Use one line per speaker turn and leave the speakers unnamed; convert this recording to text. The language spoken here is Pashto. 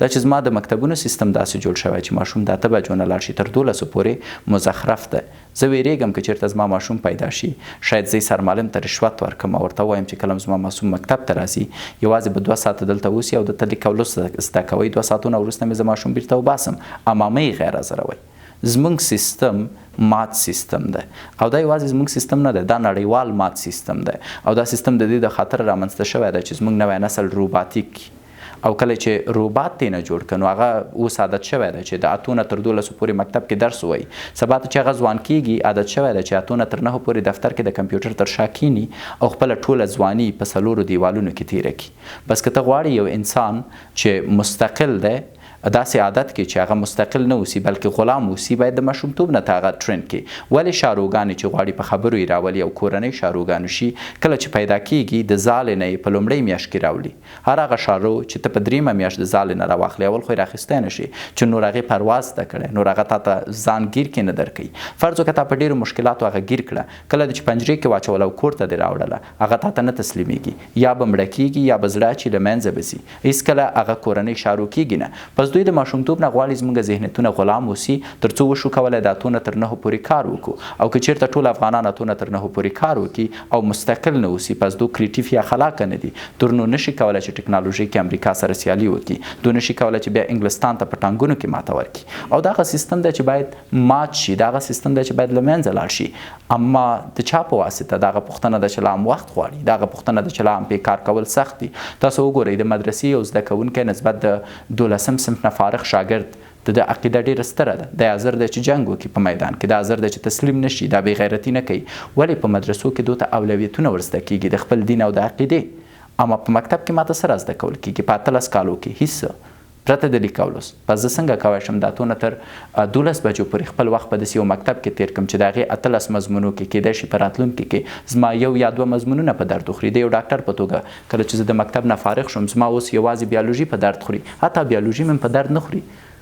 دا چې زما د مکتبونو سیستم داسې جوړ شوی چې ماشوم د 8 بجو نه لاړ شي تر 12 پورې مزخرف ده. زه ویریږم که چېرته زما ماشوم پیدا شي، شاید زه یې سرمعلم ته رشوت ورکړم او ورته ووایم چې کله زما ماشوم مکتب ته راځي، یوازې به 2 ساعته دلته اوسي او د لیک او لوست زده کوي. 2 ساعتونه وروسته مې زه ماشوم بیرته وباسم، اما مه یې غیر حاضروئ. زموږ سیستم مات سیستم ده او دا یوازې زموږ سیستم نه ده، دا نړیوال مات سیستم ده او دا سیستم د دې د خاطر رامنځته شوی دی چې زموږ نوی نسل روباتیک او کله چې روبات ترې نه جوړ کړي، نو هغه اوس عادت شوی دی چې د 8 نه تر 12 پورې مکتب کې درس وایي. سبا ته چې هغه ځوان کیږي، عادت شوی دی چې 8 نه تر 9 پورې دفتر کې د کمپیوټر تر شا کینی او خپله ټوله ځواني په څلورو دیوالونو کې تیره کړي. بس که ته غواړې یو انسان چې مستقل دی داسې عادت کې چې هغه مستقل نه اوسي، بلکې غلام اوسي، باید د ماشومتوب نه ته هغه train کې. ولې شاروګانې چې غواړي په خبرو یې راولي او کورنۍ شاروګانو شي، کله چې پیدا کیږي، د ځالې نه یې په لومړۍ میاشت کې راوړي؟ هر هغه شارو چې ته په دریمه میاشت د ځالې نه راواخلې، اول خو یې راخیستی نه شي چې نور هغې پرواز زده کړی، نور هغه تا ته ځان ګیر کې نه درکوي. فرض وکړه تا په ډېرو مشکلاتو هغه ګیر کړه، کله چې پنجرې کې واچوله او کور ته دې راوړله، هغه تا ته نه تسلیمیږي. یا به مړه کیږي یا به زړه اچي، له منځه به ځي. هیڅکله هغه کورنۍ شارو کیږي نه. پس دوی د ماشومتوب نه غواړي زموږ ذهنیتونه غلام اوسي، تر څو وشو کولای د 8 نه تر 9 پورې کار وکړو. او که چیرته ټول افغانان 8 نه تر 9 پورې کار وکړي او مستقل نه اوسي، پس دو creative یا خلاقه نه دي. تر نو نشي کولای چې ټکنالوژي کې امریکا سره سیالي وکړي، دو نشي کولای چې بیا انګلستان ته په ټانګونو کې ماته ورکړي. او دغه سیستم دی چې باید مات شي، دغه سیستم دی چې باید له منځه لاړ شي. اما د چا په واسطه؟ دغه پوښتنه ده چې لا هم وخت غواړي، دغه پوښتنه ده چې لا هم پې کار کول سخت دي. تاسو وګورئ، د مدرسې یو زده کوونکی نسبت د 12 صنف نه فارغ شاګرد د ده عقیده ډیره ستره ده. دی حاضر دی چې جنګ وکړي په میدان کې، دا حاضر دی چې تسلیم نشي، دا بې غیرتي نه کوي. ولې په مدرسو کې دوی ته اولویتونه ورزده کیږي د خپل دین او د عقیدې، اما په مکتب کې ماته څه را زده کول کیږي په 18 کالو کې؟ هیڅ پرته د لیک او لوست. پس زه څنګه کوی شم د 8 نه تر 12 بجو پورې خپل وخت په داسې یو مکتب کې تیر کړم چې د هغې 18 مضمونو کې کیدای شي په راتلونکي کې زما یو یا دوه مضمونونه په درد وخوري؟ د یو ډاکټر په توګه، کله چې زه د مکتب نه فارغ شوم، زما اوس یوازې بیولوژي په درد خوري، حتی بیولوژي مې په درد نه خوري.